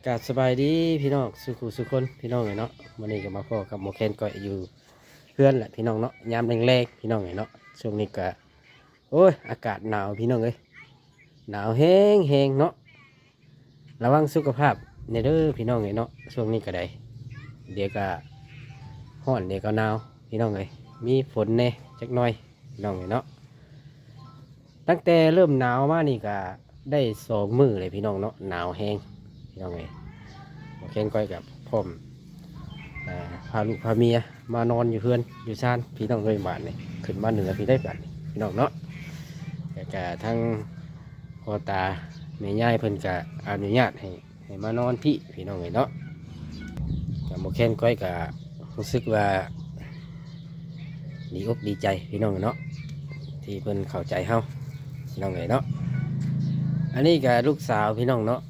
ກາບສະບາຍດີພີ່ນ້ອງສູ່ຄູ່ສູ່ຄົນ ພີ່ນ້ອງເອີຍເນາະ. ມື້ນີ້ກໍມາພໍ້ກັບໝໍແຄນກ້ອຍຢູ່ເຮືອນແຫຼະພີ່ນ້ອງເນາະ, ຍາມແລງໆ ພີ່ນ້ອງເອີຍເນາະ. ຊ່ວງນີ້ກໍ ໂອ້ຍ ອາກາດໜາວພີ່ນ້ອງເອີຍ, ໜາວແຮງໆເນາະ. ລະວັງສຸຂະພາບແດ່ເດີພີ່ນ້ອງເອີຍເນາະ, ຊ່ວງນີ້ກໍໄດ້ ດຽວກໍຮ້ອນ ດຽວກໍໜາວພີ່ນ້ອງເອີຍ, ມີຝົນແດ່ຈັກໜ່ອຍພີ່ນ້ອງເອີຍເນາະ. ຕັ້ງແຕ່ເລີ່ມໜາວມານີ້ກໍໄດ້ສອງມື້ແລ້ວພີ່ນ້ອງເນາະ, ໜາວແຮງພີ່ນ້ອງເອີຍ. ໝໍແຄນກ້ອຍກໍພ້ອມ ເອີ ພາລູກພາເມຍມານອນຢູ່ເຮືອນຢູ່ຊານພີ່ນ້ອງເອີຍ. ບາດນີ້ຂຶ້ນມາເໜືອພີ່ໄດ້ບາດນີ້ພີ່ນ້ອງເນາະ, ແລ້ວກະທາງພໍ່ຕາແມ່ຍາຍເພິ່ນກະອະນຸຍາດໃຫ້ ໃຫ້ມານອນພີ້ພີ່ນ້ອງເອີຍເນາະ. ກະໝໍແຄນກ້ອຍກະຮູ້ສຶກວ່າດີອົກດີໃຈພີ່ນ້ອງເນາະ ທີ່ເພິ່ນເຂົ້າໃຈເຮົາພີ່ນ້ອງເອີຍເນາະ. ອັນນີ້ກະລູກສາວພີ່ນ້ອງເນາະ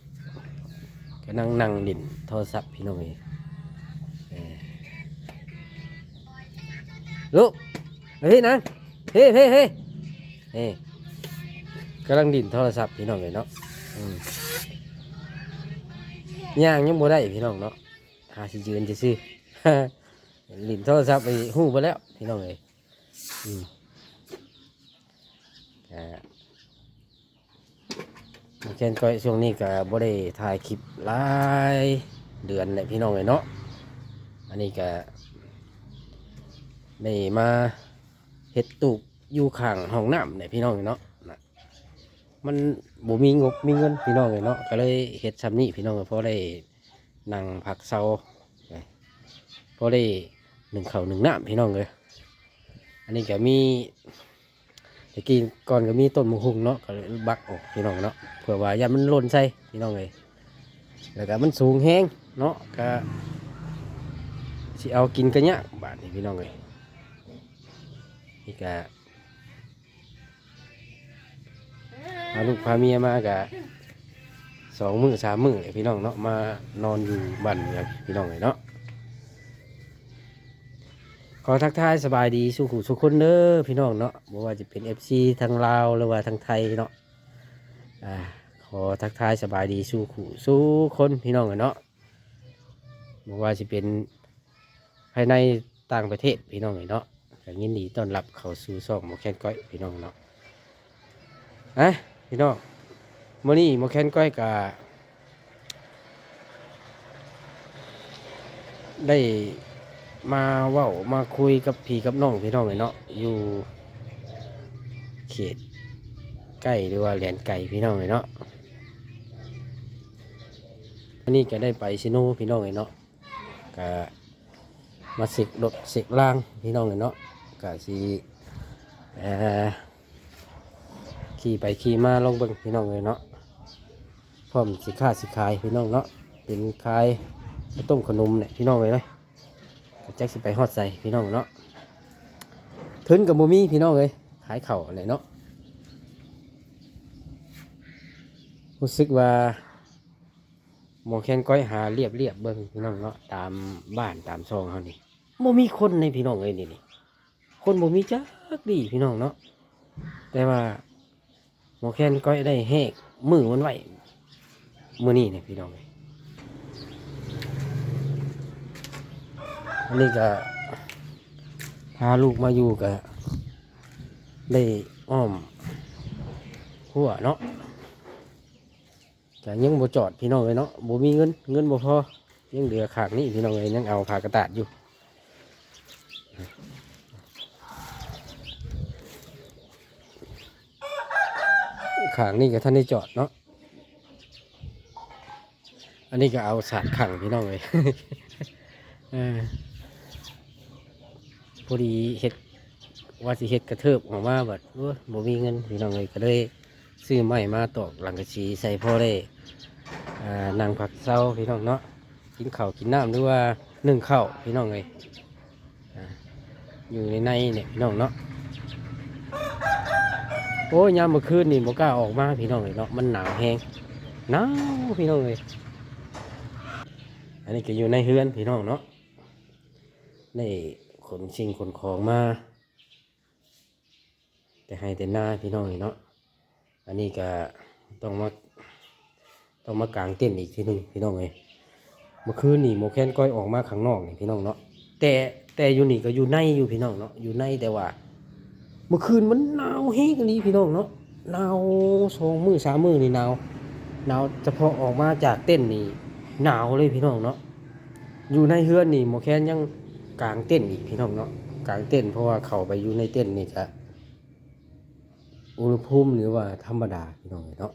ກຳລັງນັ່ງຫຼິ້ນໂທລະສັບພີ່ນ້ອງເອີຍ. ເອີ ລູກ ມາພີ້ນະ ພີ້ ພີ້ ພີ້ ນີ້ ກຳລັງຫຼິ້ນໂທລະສັບພີ່ນ້ອງເອີຍເນາະ. ອືມ ຍ່າງຍັງບໍ່ໄດ້ພີ່ນ້ອງເນາະ, ຫາຊິຢືນຊື່ໆ ຫຼິ້ນໂທລະສັບໄປຮູ້ເບິດແລ້ວພີ່ນ້ອງເອີຍ. ອືມ ກະ ໝໍແຄນກ້ອຍຊ່ວງນີ້ກະບໍ່ໄດ້ຖ່າຍຄລິບຫຼາຍເດືອນແລ້ວພີ່ນ້ອງເອີຍເນາະ. ອັນນີ້ກະໄດ້ມາເຮັດຕູບຢູ່ຂ້າງຫ້ອງນ້ຳແຫຼະພີ່ນ້ອງເອີຍເນາະ. ນະ ມັນບໍ່ມີງົບມີເງິນພີ່ນ້ອງເອີຍເນາະ, ກໍເລີຍເຮັດຊ່ຳນີ້ພີ່ນ້ອງເອີຍ, ພໍໄດ້ນັ່ງພັກເຊົາ ພໍໄດ້ໜຶ້ງເຂົ້າໜຶ້ງນ້ຳພີ່ນ້ອງເອີຍ. ອັນນີ້ກໍມີ ແຕ່ກີ້ກ່ອນກໍມີຕົ້ນໝາກຫຸ່ງເນາະ, ກໍເລີຍບັກອອກພີ່ນ້ອງເນາະ ເພື່ອວ່າຢ້ານມັນຫຼົ່ນໃສ່ພີ່ນ້ອງເອີຍ, ແລ້ວກໍມັນສູງແຮງເນາະ, ກໍຊິເອົາກິນກໍຍາກບາດນີ້ພີ່ນ້ອງເອີຍ. ນີ້ກໍ ພາລູກພາເມຍມາກະສອງມື້ສາມມື້ແຫຼະພີ່ນ້ອງເນາະ, ມານອນຢູ່ບ້ານເມືອງພີ່ນ້ອງເອີຍເນາະ. ຂໍທັກທາຍສະບາຍດີສູ່ຄູ່ສູ່ຄົນເດີພີ່ນ້ອງເນາະ, ບໍ່ວ່າຈະເປັນເອັຟຊີທາງລາວ ຫຼືວ່າທາງໄທເນາະ. ອາ ຂໍທັກທາຍສະບາຍດີສູ່ຄູ່ສູ່ຄົນພີ່ນ້ອງເອີຍເນາະ, ບໍ່ວ່າຊິເປັນ ພາຍໃນຕ່າງປະເທດພີ່ນ້ອງເອີຍເນາະ, ກໍຍິນດີຕ້ອນຮັບເຂົ້າສູ່ຊ່ອງໝໍແຄນກ້ອຍພີ່ນ້ອງເນາະ. ອະ ພີ່ນ້ອງ ມື້ນີ້ໝໍແຄນກ້ອຍກໍໄດ້ມາເວົ້າມາຄຸຍກັບພີ່ກັບນ້ອງພີ່ນ້ອງເອີຍເນາະ, ຢູ່ເຂດໃກ້ ຫຼືວ່າແດນໄກພີ່ນ້ອງເອີຍເນາະ. ອັນນີ້ກໍໄດ້ໄປເຊໂນພີ່ນ້ອງເອີຍເນາະ, ກະມາເຊັກລົດເຊັກລາງພີ່ນ້ອງເອີຍເນາະ, ກະຊິ ເອີ ຂີ່ໄປຂີ່ມາລອງເບິ່ງພີ່ນ້ອງເອີຍເນາະ. ພ້ອມຊິຄ້າຊິຂາຍພີ່ນ້ອງເນາະ, ເປັນຂາຍເຂົ້າຕົ້ມເຂົ້າໜົມແຫຼະພີ່ນ້ອງເອີຍເນາະ, ກໍຈັກຊິໄປຮອດໃສພີ່ນ້ອງເນາະ. ທຶນກໍບໍ່ມີພີ່ນ້ອງເອີຍ, ຂາຍເຂົ້າແຫຼະເນາະ. ຮູ້ສຶກວ່າ ໝໍແຄນກ້ອຍຫາລຽບໆເບິ່ງພີ່ນ້ອງເນາະ, ຕາມບ້ານຕາມຊ່ອງເຮົານີ້ ບໍ່ມີຄົນເດ້ພີ່ນ້ອງເອີຍ. ນີ້ ນີ້ ຄົນບໍ່ມີຈັກດີ້ພີ່ນ້ອງເນາະ, ແຕ່ວ່າໝໍແຄນກ້ອຍໄດ້ແຮກມື້ມັນໄວ້ມື້ນີ້ນີ້ພີ່ນ້ອງເອີຍ. ອັນນີ້ກໍພາລູກມາຢູ່ ກໍໄດ້ອ້ອມຮົ້ວເນາະ. ກະຍັງບໍ່ຈອດພີ່ນ້ອງເອີຍເນາະ, ບໍ່ມີເງິນ ເງິນບໍ່ພໍ, ຍັງເຫຼືອຂ້າງນີ້ພີ່ນ້ອງເອີຍ, ຍັງເອົາຜ້າກະຕາດຢູ່. ຂ້າງນີ້ກໍທັນໄດ້ຈອດເນາະ, ອັນນີ້ກໍເອົາສາດຂັງພີ່ນ້ອງເອີຍ. ເອີ ພໍດີເຮັດ ວ່າຊິເຮັດກະເທີບອອກມາ ບັດ ໂອ້ຍ ບໍ່ມີເງິນພີ່ນ້ອງເອີຍ, ກໍເລີຍຊື້ໄມ້ມາຕອກສັງກະສີໃສ່ ພໍໄດ້ ເອີ ນັ່ງພັກເຊົາພີ່ນ້ອງເນາະ, ກິນເຂົ້າກິນນ້ຳ ຫຼືວ່າໜຶ້ງເຂົ້າພີ່ນ້ອງເອີຍ. ອ່າ ຢູ່ໃນໃນນີ້ພີ່ນ້ອງເນາະ. ໂອ້ຍ ຍາມມື້ຄືນນີ້ບໍ່ກ້າອອກມາພີ່ນ້ອງເອີຍເນາະ, ມັນໜາວແຮງ ໜາວພີ່ນ້ອງເອີຍ. ອັນນີ້ກໍຢູ່ໃນເຮືອນພີ່ນ້ອງເນາະ, ໄດ້ຂົນສິ່ງຂົນຂອງມາ ແຕ່ໄຮ່ແຕ່ນາພີ່ນ້ອງເອີຍເນາະ. ອັນນີ້ກະຕ້ອງມາ ຕ້ອງມາກາງເຕັນອີກທີໜຶ່ງພີ່ນ້ອງເອີຍ. ເມື່ອຄືນນີ້ໝໍແຄນກ້ອຍອອກມາຂ້າງນອກນີ້ພີ່ນ້ອງເນາະ ແຕ່ ແຕ່ຢູ່ນີ້ກໍຢູ່ໃນຢູ່ພີ່ນ້ອງເນາະ ຢູ່ໃນ ແຕ່ວ່າເມື່ອຄືນມັນໜາວແຮງອີ່ຫຼີພີ່ນ້ອງເນາະ ໜາວສອງມື້ສາມມື້ນີ້ໜາວ ໜາວ ສະເພາະອອກມາຈາກເຕັນນີ້ໜາວເລີຍພີ່ນ້ອງເນາະ. ຢູ່ໃນເຮືອນນີ້ໝໍແຄນຍັງກາງເຕັນອີກພີ່ນ້ອງເນາະ ກາງເຕັນ ເພາະວ່າເຂົ້າໄປຢູ່ໃນເຕັນນີ້ກະ ອຸນຫະພູມນີ້ວ່າທຳມະດາພີ່ນ້ອງເອີຍເນາະ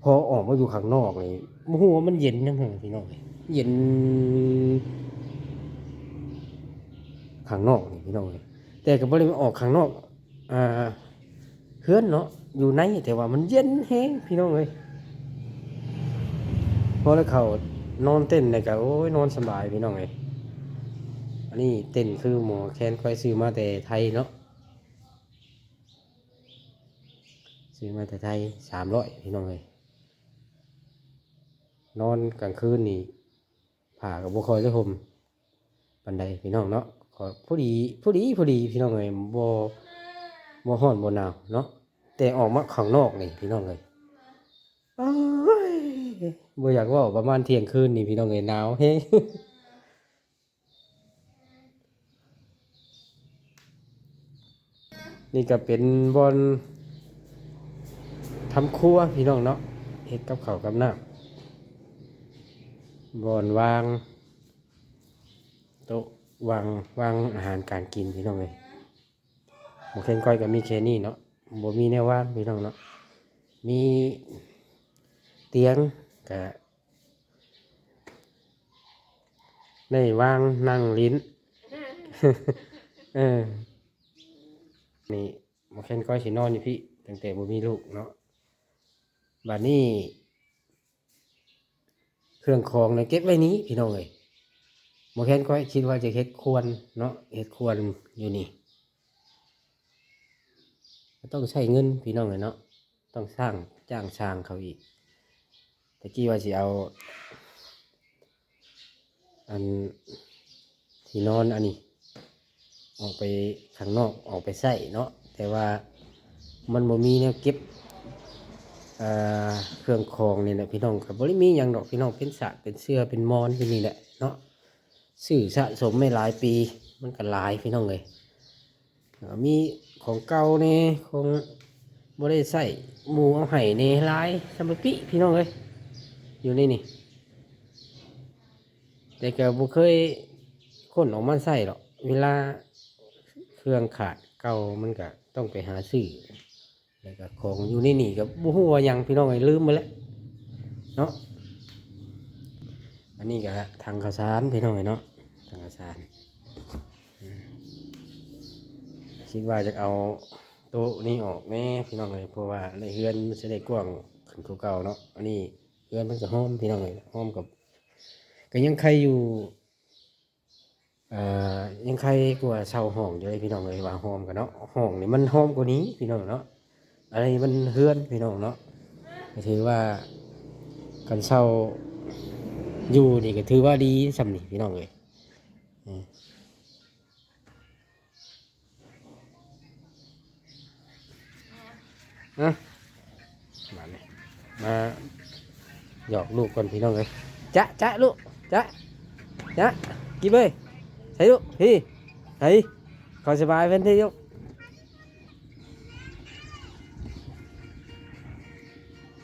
ພໍອອກມາຢູ່ຂ້າງນອກນີ້ບໍ່ຮູ້ວ່າມັນເຢັນນຳຫັ້ນພີ່ນ້ອງເອີຍ ເຢັນຂ້າງນອກນີ້ພີ່ນ້ອງເອີຍ ແຕ່ກໍບໍ່ໄດ້ອອກຂ້າງນອກ ອ່າ ເຮືອນເນາະ ຢູ່ໃນ ແຕ່ວ່າມັນເຢັນແຮງພີ່ນ້ອງເອີຍ. ພໍໄດ້ເຂົ້ານອນເຕັນນີ້ກໍ ໂອ້ຍ ນອນສະບາຍພີ່ນ້ອງເອີຍ. ອັນນີ້ເຕັນຄືໝໍແຄນຂ້ອຍຊື້ມາແຕ່ໄທເນາະ ຊື້ມາແຕ່ໄທສາມຮ້ອຍພີ່ນ້ອງເອີຍ. ນອນກາງຄືນນີ້ຜ້າກໍບໍ່ຄ່ອຍໄດ້ຫົ່ມປານໃດພີ່ນ້ອງເນາະ ກໍພໍດີ ພໍດີ ພໍດີພີ່ນ້ອງເອີຍ ບໍ່ ບໍ່ຮ້ອນບໍ່ໜາວເນາະ. ແຕ່ອອກມາຂ້າງນອກນີ້ພີ່ນ້ອງເອີຍ ໂອ້ຍ ບໍ່ຢາກເວົ້າ ປະມານທ່ຽງຄືນນີ້ພີ່ນ້ອງເອີຍ ໜາວແຮງ. ນີ້ກໍເປັນບ່ອນທຳຄົວພີ່ນ້ອງເນາະ ເຮັດກັບເຂົ້າກັບນ້ຳ ບ່ອນວາງໂຕະ ວາງ ວາງອາຫານການກິນພີ່ນ້ອງເອີຍ. ໝໍແຄນຂ້ອຍກໍມີແຄ່ນີ້ເນາະ ບໍ່ມີແນວວາງພີ່ນ້ອງເນາະ ມີຕຽງກະໄດ້ວາງນັ່ງຫຼິ້ນ ເອີ ນີ້ໝໍແຄນຂ້ອຍຊິນອນຢູ່ພີ້ ຕັ້ງແຕ່ບໍ່ມີລູກເນາະ. ບາດນີ້ ເຄື່ອງຂອງນະເກັບໄວ້ນີ້ພີ່ນ້ອງເອີຍ. ໝໍແຄນຂ້ອຍຄິດວ່າຈະເຮັດຄວນເນາະ ເຮັດຄວນຢູ່ນີ້ ກໍຕ້ອງໃຊ້ເງິນພີ່ນ້ອງເອີຍເນາະ ຕ້ອງສ້າງ ຈ້າງຊ່າງເຂົາອີກ. ແຕ່ກີ້ວ່າຊິເອົາ ອັນທີ່ນອນອັນນີ້ອອກໄປຂ້າງນອກ ອອກໄປໃຊ້ເນາະ ແຕ່ວ່າມັນບໍ່ມີແນວເກັບ ເອີ ເຄື່ອງຂອງນີ້ແຫຼະພີ່ນ້ອງ. ກໍບໍ່ໄດ້ມີຫຍັງດອກພີ່ນ້ອງ ເປັນສາດ ເປັນເສື່ອ ເປັນໝອນຢູ່ນີ້ແຫຼະເນາະ ຊື້ສະສົມໄວ້ຫຼາຍປີ ມັນກໍຫຼາຍພີ່ນ້ອງເອີຍ. ມີຂອງເກົ່າແດ່ ຂອງບໍ່ໄດ້ໃຊ້ ໝູ່ເອົາໃຫ້ແດ່ ຫຼາຍສ່ຳປະປິພີ່ນ້ອງເອີຍ ຢູ່ໃນນີ້. ແຕ່ກໍບໍ່ເຄີຍຂົນອອກມາໃຊ້ດອກ ເວລາເຄື່ອງຂາດເກົ່າມັນກໍຕ້ອງໄປຫາຊື້. ແລ້ວກໍຂອງຢູ່ໃນນີ້ກໍບໍ່ຮູ້ວ່າຫຍັງພີ່ນ້ອງເອີຍ ລືມໝົດແລ້ວເນາະ. ອັນນີ້ກໍຖັງເຂົ້າສານພີ່ນ້ອງເອີຍເນາະ ຖັງເຂົ້າສານ. ອືມ ຄິດວ່າຈະເອົາໂຕະນີ້ອອກແດ່ພີ່ນ້ອງເອີຍ ເພາະວ່າໃນເຮືອນມັນຊິໄດ້ກວ້າງຂຶ້ນກວ່າເກົ່າເນາະ. ອັນນີ້ເຮືອນມັນກໍຫ້ອມພີ່ນ້ອງເອີຍ ຫ້ອມກໍ ກໍຍັງໄຄຢູ່ ເອີ ຍັງໄຄກວ່າເຊົ່າຫ້ອງຢູ່ເດ້ພີ່ນ້ອງເອີຍ ວ່າຫ້ອມກັນເນາະ. ຫ້ອງນີ້ມັນຫ້ອມກວ່ານີ້ພີ່ນ້ອງເນາະ ອັນນີ້ມັນເຮືອນພີ່ນ້ອງເນາະ. ກໍຖືວ່າຄັນເຊົ່າຢູ່ນີ້ກໍຖືວ່າດີສ່ຳນີ້ພີ່ນ້ອງເອີຍ. ອືມ ອະ ບາດນີ້ມາຫຍອກລູກກ່ອນພີ່ນ້ອງເອີຍ. ຈະ ຈະລູກ ຈະ ຈະ ກິບເອີຍ ໃສ່ລູກ ພີ້ ໃສ່ ເຂົ້າສະບາຍເພິ່ນທີລູກ.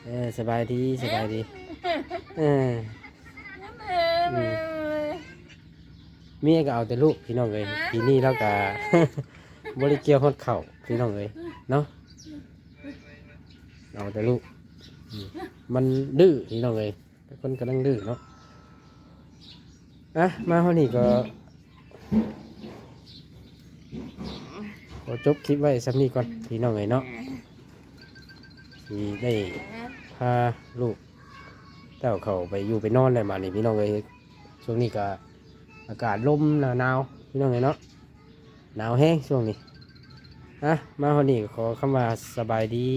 ເອີ ສະບາຍດີ ສະບາຍດີ. ເອີ ອືມ ເມຍກໍເອົາແຕ່ລູກພີ່ນ້ອງເອີຍ ປີນີ້ລາວກໍບໍ່ໄດ້ກ່ຽວຮອດເຂົ້າພີ່ນ້ອງເອີຍເນາະ ເອົາແຕ່ລູກ. ອືມ ມັນດື້ພີ່ນ້ອງເອີຍ ເປັນຄົນກຳລັງດື້ເນາະ. ອ່ະ ມາຮອດນີ້ກໍ ຂໍຈົບຄລິບໄວ້ສ່ຳນີ້ກ່ອນພີ່ນ້ອງເອີຍເນາະ ຊິໄດ້ພາລູກເຕົ້າເຂົ້າໄປຢູ່ໄປນອນແລ້ວບາດນີ້ພີ່ນ້ອງເອີຍ. ຊ່ວງນີ້ກໍອາກາດລົມໜາວໆ ພີ່ນ້ອງເອີຍເນາະ ໜາວແຮງຊ່ວງນີ້. ອ່ະ ມາຮອດນີ້ກໍຂໍຄຳວ່າສະບາຍດີ.